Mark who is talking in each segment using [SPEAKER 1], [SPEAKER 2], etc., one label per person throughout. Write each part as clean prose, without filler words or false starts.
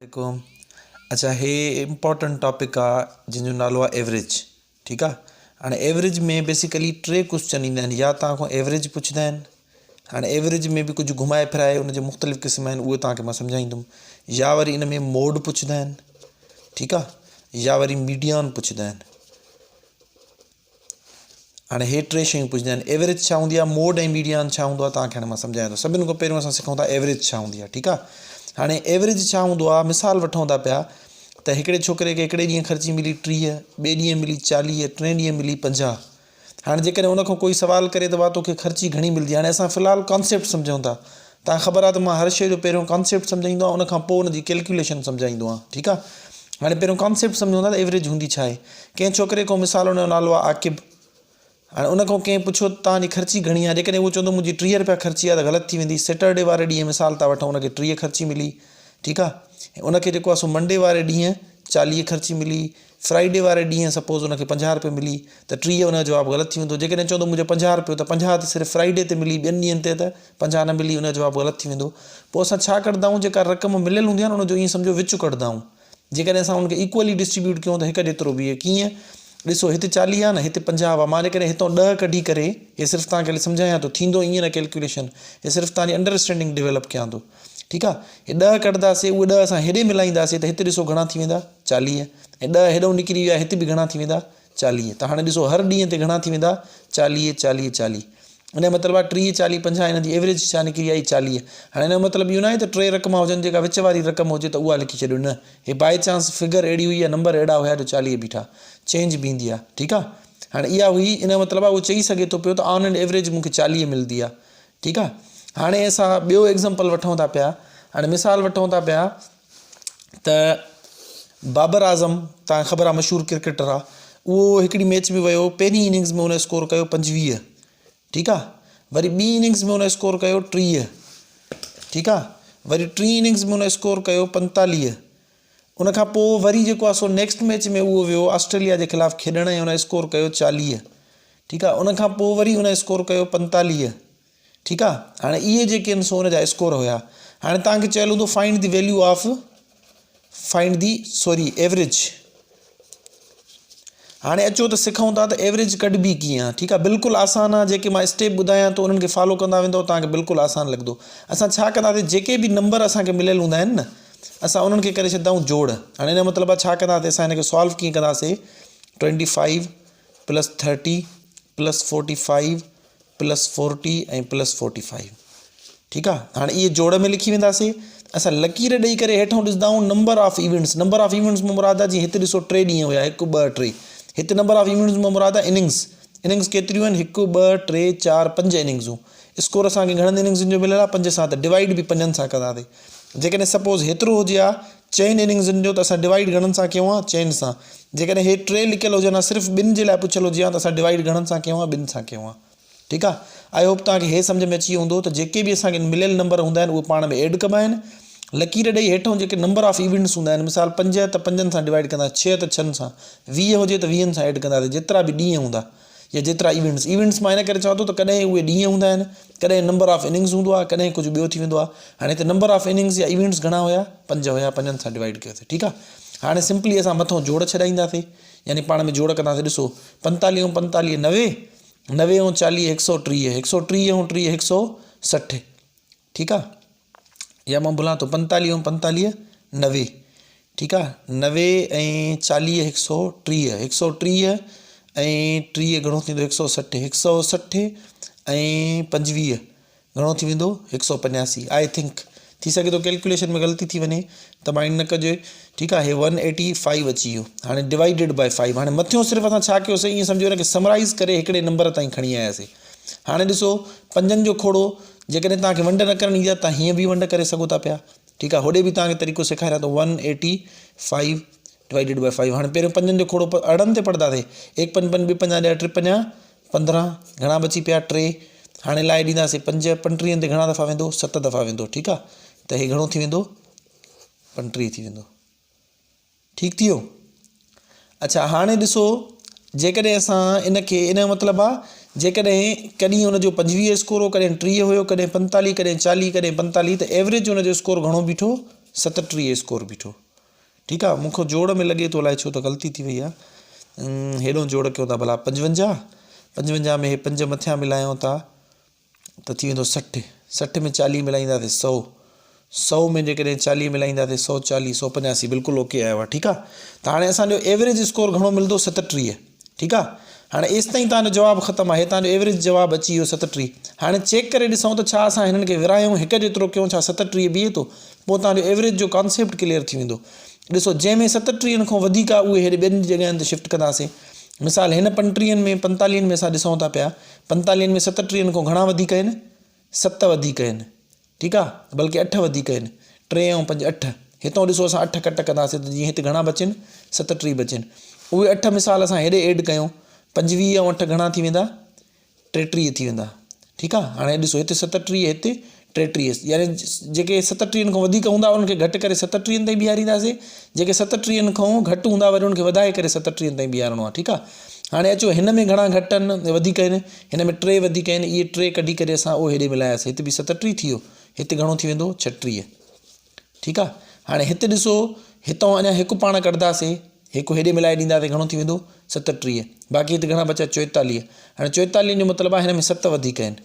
[SPEAKER 1] عليڪم اڇا هي important topic آ جنهن جو نالو آ ايوريج ٺيڪ آ هاڻي ايوريج ۾ بيسيڪلي ٽي ڪوشچن ايندا آهن يا توهان کان ايوريج پڇندا آهن هاڻي ايوريج ۾ به ڪجهه گهمائي ڦرائي ان جا مختلف قسم آهن اهي توهان کي مان سمجهائيندم يا وري ان ۾ موڊ پڇندا آهن ٺيڪ آ يا وري ميڊيان پڇندا آهن هاڻي هي ٽي شيون پڇندا آهن ايوريج ڇا هوندي آهي موڊ ۽ ميڊيان ڇا هوندو آهي توهان کي هاڻي مان سمجهايان ٿو سڀني کان پهريون اسان سکون ٿا ايوريج ڇا هوندي آهي ٺيڪ آهي هاڻي ايوريج ڇا هوندو آهي مثال وٺون ٿا پيا ته هڪڙي ڇوڪري کي هڪڙي ڏينهن خرچي ملي 30 ٻئي ڏينهن ملي 40 ٽئين ڏينهن ملي 50 هاڻي جيڪڏهن ان کان ڪوئي سوال ڪري ته وا توکي خرچي گهڻي ملدي هاڻي اسان في الحال ڪانسيپٽ سمجهون ٿا تان خبر آ ته مان هر شيء جو پهريون ڪانسيپٽ سمجهائيندو آهيان ان کان پوء ان جي ڪيلڪيوليشن سمجهائيندو آهيان ٺيڪ آ هاڻي پهريون ڪانسيپٽ سمجهون ٿا ته ايوريج هوندي ڇا آهي ڪنهن ڇوڪري کان مثال ان جو نالو آ عاقب هاڻي ان کان ڪنهن پڇيو ته تان جي خرچي گهڻي آ جيڪڏهن هو چوندو منهنجي 30 رپيا خرچي آ ته غلط ٿي ويندي سيٽرڊي واري ڏينهن مثال ٿا وٺون ان کي 30 خرچي ملي ٺيڪ آ ان کي جيڪو آ سو منڊي واري ڏينهن 40 خرچي ملي فرائيڊي واري ڏينهن سپوز ان کي 50 رپيا ملي ته 30 ان جو جواب غلط ٿي ويندو جيڪڏهن چوندو منهنجو 50 رپيو ته 50 ته صرف فرائيڊي تي ملي ٻين ڏينهن تي ته 50 نه ملي ان جو جواب غلط ٿي ويندو پوء اسان ڇا ڪڍندا آهيون جيڪا رقم مليل هوندي آهي نه ان جو ائين سمجهو وچ ڪڍندا آهيون جيڪڏهن اسان ان کي ايڪولي ڊسٽريبيوٽ ڪيون ته هڪ جيترو بيهي ڪيئن ڏسو هتي 40 آهي نه هتي 50 هئا مان جيڪڏهن هتان 10 ڪڍي ڪري هي صرف توهان کي سمجهايان ٿو ٿيندو ائين نه ڪيلڪيوليشن هي صرف توهان جي انڊراسٽينڊنگ ڊيولپ ڪيان ٿو ٺيڪ آ هي ڏهه ڪڍنداسي اهي ڏهه اسان هيڏي ملائينداسي ته هتي ڏسو گهڻا ٿي ويندا 40 ۽ ڏهه هيڏئون نڪري ويا هتي به گهڻا ٿي ويندا 40 ته هاڻي ڏسو هر ڏينهن تي گهڻا ٿي ويندا 40 40 40 ان جو مطلب آ 30 40 50 هن جي ايوريج ڇا نڪري آئي 40 هاڻي ان جو مطلب اهو ناهي ته ٽي رقم هجن جيڪا وچ واري رقم هجي ته اها لکي ڇڏيو نه هي بائي چانس فگر اهڙي هئي يا نمبر اهڙا هيا جو 40 بيٺا چينج به ايندي آ ٺيڪ آ هاڻي اها هئي ان جو مطلب آ اهو چئي سگهي ٿو پيو ته آن اينڊ ايوريج مون کي 40 ملدي آ ٺيڪ آ هاڻي اسان ٻيو ايگزامپل وٺون ٿا پيا هاڻي مثال وٺون ٿا پيا ته بابر اعظم تان خبر آ مشهور ڪرڪيٽر آ اهو هڪڙي ميچ ۾ ويو پهرين اننگز ۾ ان اسڪور ڪيو 25 ٺيڪ آ وري ٻي اننگز ۾ ان اسڪور ڪيو 30 ٺيڪ آ وري ٽين اننگز ۾ ان اسڪور ڪيو 45 ان کان پوء وري جيڪو آ سو نيڪسٽ ميچ ۾ اهو ويو آسٽريليا جي خلاف کيڏڻ ۽ ان اسڪور ڪيو 40 ٺيڪ آ ان کان پوء وري ان اسڪور ڪيو 45 ٺيڪ آ هاڻي اهي جيڪي آهن سو ان جا اسڪور هيا هاڻي توهان کي چيل هوندو find the value of find the sorry average هاڻي اچو ته سکون ٿا ته ايوريج ڪڍبي ڪيئن آ ٺيڪ آ بلڪل آسان آ جيڪي مان اسٽيپ ٻڌايان ٿو انهن کي فالو ڪندا ويندو توهان کي بلڪل آسان لڳندو اسان ڇا ڪنداسين جيڪي به نمبر اسان کي مليل هوندا آهن نه اسان انهن کي ڪري ڇڏندا آهيون جوڙ هاڻي ان جو مطلب آ ڇا ڪنداسين اسان هن کي سالو ڪيئن ڪنداسين 25 پلس 30 پلس 45 پلس 40 ۽ پلس 45 ٺيڪ آ هاڻي اهي جوڙ ۾ لکي وينداسي اسان لڪير ڏئي ڪري هيٺون ڏسندا آهيون number of events number of events مان مراد آ جيئن هت ڏسو ٽي ڏينهن هيا هڪ ٻه ٽي هت نمبر آف ايونٽس مان مراد آ اننگس اننگس ڪيتريون آهن هڪ ٻه ٽي چار پنج اننگسون اسڪور اسان کي گهڻن اننگسن جو مليل آ پنج سان ته ڊوائيڊ به پنجن سان ڪنداسي جيڪڏهن سپوز هيترو هجي ها چئن اننگسن جو ته اسان ڊوائيڊ گهڻن سان ڪيون ها چئن سان جيڪڏهن هي ٽي لکيل هجن ها صرف ٻن جي لاء پڇيل هجي ها ته اسان ڊوائيڊ گهڻن سان ڪيون ها ٻن سان ڪيون ها ٺيڪ آ I hope توهان کي هي سمجهه ۾ اچي ويو هوندو ته جيڪي به اسان کي مليل نمبر هوندا آهن اهي پاڻ ۾ ايڊ ڪبا آهن لڪير ڏئي هيٺون جيڪي نمبر آف ايونٽس هوندا آهن مثال پنج ته پنجن سان ڊوائيڊ ڪندا ڇهه ته ڇهن سان 20 هجي ته ويهن سان ايڊ ڪنداسين جيترا به ڏينهن هوندا يا جيترا ايونٽس ايونٽس مان ان ڪري چوان ٿو ته ڪڏهن اهي ڏينهن هوندا آهن ڪڏهن نمبر آف اننگز هوندو آهي ڪڏهن ڪجهه ٻيو ٿي ويندو آهي هاڻي هتي نمبر آف اننگز يا ايونٽس گهڻا هيا پنج هيا پنجن سان ڊوائيڊ ڪيوسي ٺيڪ آهي هاڻي سمپلي اسان مٿو جوڙ ڇڏائينداسي يعني پاڻ ۾ جوڙ ڪنداسي ڏسو پنتاليهه پنتاليهه نوي نوي ۽ چاليهه هڪ سو ٽيهه هڪ سو ٽيهه ۽ ٽيهه هڪ سو سٺ ٺيڪ آ يا مان ڀلان ٿو پنتاليهه ۽ پنتاليهه نوي ٺيڪ آ نوي ۽ چاليهه هڪ سو ٽيهه هڪ سو ٽيهه ۽ ٽيهه گهڻو ٿيندو هڪ سو سٺ هڪ سو سٺ ۽ پنجويهه گهڻو ٿي ويندو هڪ سو پنجاسي I think ٿي سگهي ٿو ڪيلڪوليشن ۾ غلطي ٿي وڃي ته مائنڊ نه ڪجي ٺيڪ آهي ون ايٽي فائيو اچي ويو هاڻي ڊوائيڊيڊ بائي فائيو هاڻي مٿيون صرف اسان ڇا ڪيوسي ائين سمجهو ان کي سمرائز ڪري هڪڙي نمبر تائين کڻي آياسي هاڻي ڏسو پنجن جو کوڙو جيڪڏهن توهان کي ونڊ نه ڪرڻ ايندي آهي ته هيئن به ونڊ ڪري سگهو ٿا پيا ٺيڪ آهي هوڏي به توهان کي طريقو سيکاريان ٿو one eighty five divided by five هاڻي پهريون پنجن جو کوڙو ارڙهن تي پڙهنداسي ايڪ پنج پنج ٻه پنجا ڏهه ٽي پنجا پندرهن گهڻا بچي پيا ٽي هاڻي لائي ڏينداسي پنج پنٽيهن تي گهڻا دفعا ويندو ست دفعا ويندو ٺيڪ آهي ته هي گهڻو ٿي ويندو پنٽيهه ٿي ويندو ٺيڪ ٿي ويو اڇا هاڻي ڏسو جيڪڏهن اسان ان کي ان جو مطلب آ جيڪڏهن ڪڏهن ان جو پنجويهه اسڪور هو ڪڏهن ٽيهه هيو ڪڏهن پنتاليهه ڪڏهن چاليهه ڪڏهن پنتاليهه ته ايوريج ان جو اسڪور گهڻو بيٺو 27 اسڪور بيٺو. ٺيڪ آ مون کان جوڙ ۾ لڳي ٿو الائي ڇو ته غلطي ٿي وئي آ. هيڏو جوڙ ڪيون ٿا ڀلا 55 55 ۾ هي پنج مٿيان ملايون ٿا ته ٿي ويندو 60 60 ۾ 40 ملائينداسي 100 100 ۾ جيڪڏهن 40 ملائينداسي 140 185 بلڪل اوڪي آيو آ ٺيڪ آ ته هاڻي اسان جو ايوريج اسڪور گهڻو ملندو 37 ٺيڪ آ هاڻي ايستائين توهان جو جواب ختم آهي توهان جو ايوريج جواب اچي ويو 37 هاڻي چيڪ ڪري ڏسون ته ڇا اسان هنن کي ورهايون هڪ جيترو ڪيون ڇا 37 بيهي ٿو پوء توهان جو ايوريج جو ڪانسيپٽ ڪليئر ٿي ويندو ڏسو جنهن ۾ 37 کان وڌيڪ آ اهي هيڏي ٻين جڳهين تي شفٽ ڪنداسين مثال هن 35 ۾ 45 ۾ اسان ڏسون ٿا پيا 45 ۾ 37 کان گهڻا وڌيڪ آهن ست وڌيڪ آهن ٺيڪ آ بلڪه اٺ وڌيڪ آهن ٽي ۽ پنج اٺ هتان ڏسو اسان اٺ ڪٽ ڪنداسين ته جيئن هت گهڻا بچن 37 بچن اهي اٺ مثال اسان هيڏي ايڊ ڪيون 25 ۽ اٺ گهڻا ٿي ويندا 33 ٿي ويندا ٺيڪ آ هاڻي ڏسو هتي 37 هتي 33 يعني جيڪي 37 کان وڌيڪ هوندا انهن کي گهٽ ڪري 37 تائين بيهارينداسين جيڪي 37 کان گهٽ هوندا وري انهن کي وڌائي ڪري 37 تائين بيهارڻو آ ٺيڪ آ هاڻي اچو هن ۾ گهڻا گهٽ آهن وڌيڪ آهن هن ۾ ٽي وڌيڪ آهن اهي ٽي ڪڍي ڪري اسان اهو هيڏي ملاياسين هت به 37 ٿي ويو هت گهڻو ٿي ويندو 36 ٺيڪ آ هاڻي هت ڏسو هتان اڃا هڪ پاڻ ڪڍنداسين هڪ هيڏي ملائي ڏينداسين گهڻو ٿي ويندو 37 باقي هت گهڻا بچيا 44 هاڻي 44 جو مطلب آ هن ۾ ست وڌيڪ آهن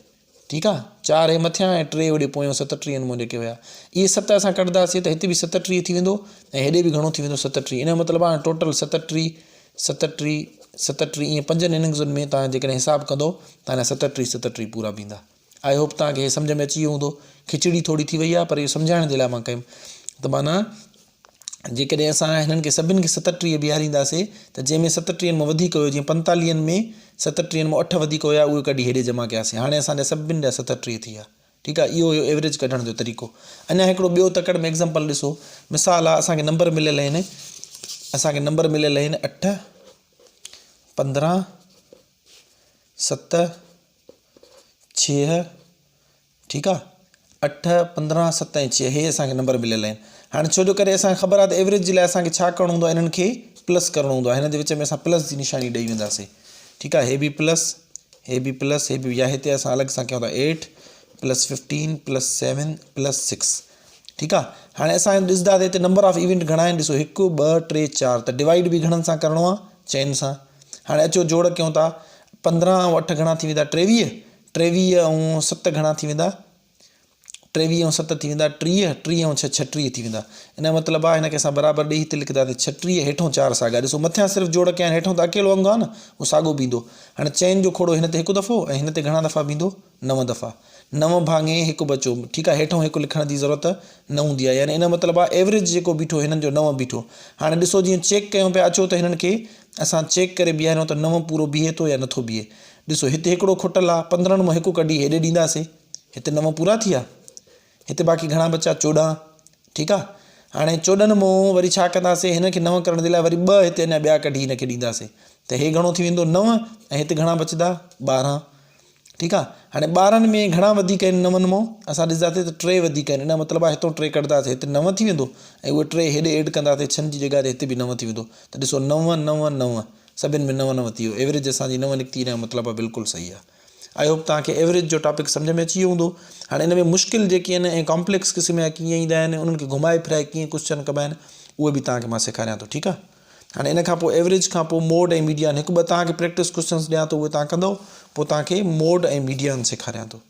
[SPEAKER 1] ٺيڪ آ چار هي مٿيان ۽ ٽي هوڏي پويون ستٽيهن مون جيڪي هيا اهي ست اسان ڪڍنداسين ته هتي به 37 ٿي ويندو ۽ هيڏي به گهڻو ٿي ويندو 37 ان جو مطلب آ هاڻي ٽوٽل 37 37 37 ائين پنجن اننگزن ۾ توهان جيڪڏهن حساب ڪندو ته هاڻي 37 37 پورا بيهندا I hope توهان کي هي سمجهه ۾ اچي ويو هوندو کچڙي ٿوري ٿي وئي آ پر اهو سمجهائڻ جي لاء مان ڪيم ته معنيٰ جيڪڏهن اسان هنن کي سڀن کي 37 بيهارينداسين ته جنهن ۾ ستٽيهن مان وڌيڪ هيو جيئن پنتاليهن ۾ ستٽيهن مان اٺ وڌيڪ هيا اهي ڪڍي هيڏي جمع ڪياسين هاڻي اسان جا سڀن جا 37 ٿي ويا ٺيڪ آهي اهو هيو ايوريج ڪڍڻ جو طريقو اڃا هڪڙو ٻيو تڪڙ ۾ ايگزامپل ڏسو مثال آهي اسان کي نمبر مليل آهن اسان کي نمبر مليل آهن اٺ 15 7 6 ٺيڪ آ اٺ 15 7 ۽ 6 هي اسان کي نمبر مليل آهن هاڻي ڇو جو ڪري اسان کي خبر آ ته ايوريج جي لاء اسان کي ڇا ڪرڻو هوندو آ انهن کي پلس ڪرڻو هوندو آ هن جي وچ ۾ اسان پلس جي نشاني ڏئي وينداسين ٺيڪ آ هي به پلس هي به پلس هي به يا هتي اسان الڳ سان ڪيون ٿا 8 پلس 15 پلس 7 پلس 6 ٺيڪ آ هاڻي اسان ڏسنداسين هتي نمبر آف ايونٽ گهڻا آهن ڏسو 1 2 3 4 ته ڊوائيڊ به گهڻن سان ڪرڻو آ چئن سان هاڻي اچو جوڙ ڪيون ٿا 15 ۽ 8 گهڻا ٿي ويندا 23 23 ۽ ست گهڻا ٿي ويندا؟ 23 ۽ ست ٿي ويندا 30، 30 ۽ ڇهه 36 ٿي ويندا. ان جو مطلب آهي هن کي اسان برابر ڏئي هتي لکنداسين 36 هيٺون چار ساڳا. ڏسو مٿيان صرف جوڙ ڪيا آهن هيٺون ته اڪيلو انگ آهي نه اهو ساڳو بيهندو. هاڻي چئن جو کوڙو هن تي هڪ دفعو ۽ هن تي گهڻا دفعا بيهندو؟ نو دفعا. نو ڀاڱي هڪ بچو. ٺيڪ آهي هيٺون هڪ لکڻ جي ضرورت نه هوندي آهي يعني ان جو مطلب آهي ايوريج جيڪو بيٺو هنن جو نو بيٺو. هاڻي ڏسو جيئن چيڪ ڪيون پيا اچو ته هنن کي اسان چيڪ ڪري بيهاريون ته نو پورو بيهي ٿو يا نٿو بيهي. ڏسو هتي هڪڙو کٽل آ، 15 مان هڪ ڪڍي هيڏي ڏينداسين، هتي نو پورا ٿي ويا، هتي باقي گهڻا بچا 14، ٺيڪ آ، هاڻي 14 مان وري ڇا ڪنداسين، هن کي نو ڪرڻ جي لاء وري ٻه هتي اڃا ٻيا ڪڍي هن کي ڏينداسين ته هي گهڻو ٿي ويندو نو ۽ هتي گهڻا بچندا 12، ٺيڪ آ، هاڻي 12 ۾ گهڻا وڌيڪ آهن نون مان، اسان ڏسنداسين ته ٽي وڌيڪ آهن، ان جو مطلب آ هتو ٽي ڪڍنداسين هتي نو ٿي ويندو ۽ اهي ٽي هيڏي ايڊ ڪنداسين ڇهن جي جڳهه تي هتي به نو ٿي ويندو ته ڏسو نو نو نو سڀن ۾ نو نو ٿي ويو ايوريج اسان جي نو نڪتي ان جو مطلب آ بلڪل صحيح آ I hope توهان کي ايوريج جو ٽاپڪ سمجهه ۾ اچي ويو هوندو هاڻي ان ۾ مشڪل جيڪي آهن ۽ ڪامپليڪس قسم جا ڪيئن ايندا آهن انهن کي گهمائي ڦرائي ڪيئن ڪوشچن ڪبا آهن اهي به توهان کي مان سيکاريان ٿو ٺيڪ آ هاڻي ان کان پوء ايوريج کان پوء موڊ ۽ ميڊيان هڪ ٻه توهان کي پريڪٽس ڪوشچنس ڏيان ٿو اهي توهان ڪندو پوء توهان کي موڊ ۽ ميڊيان سيکاريان ٿو.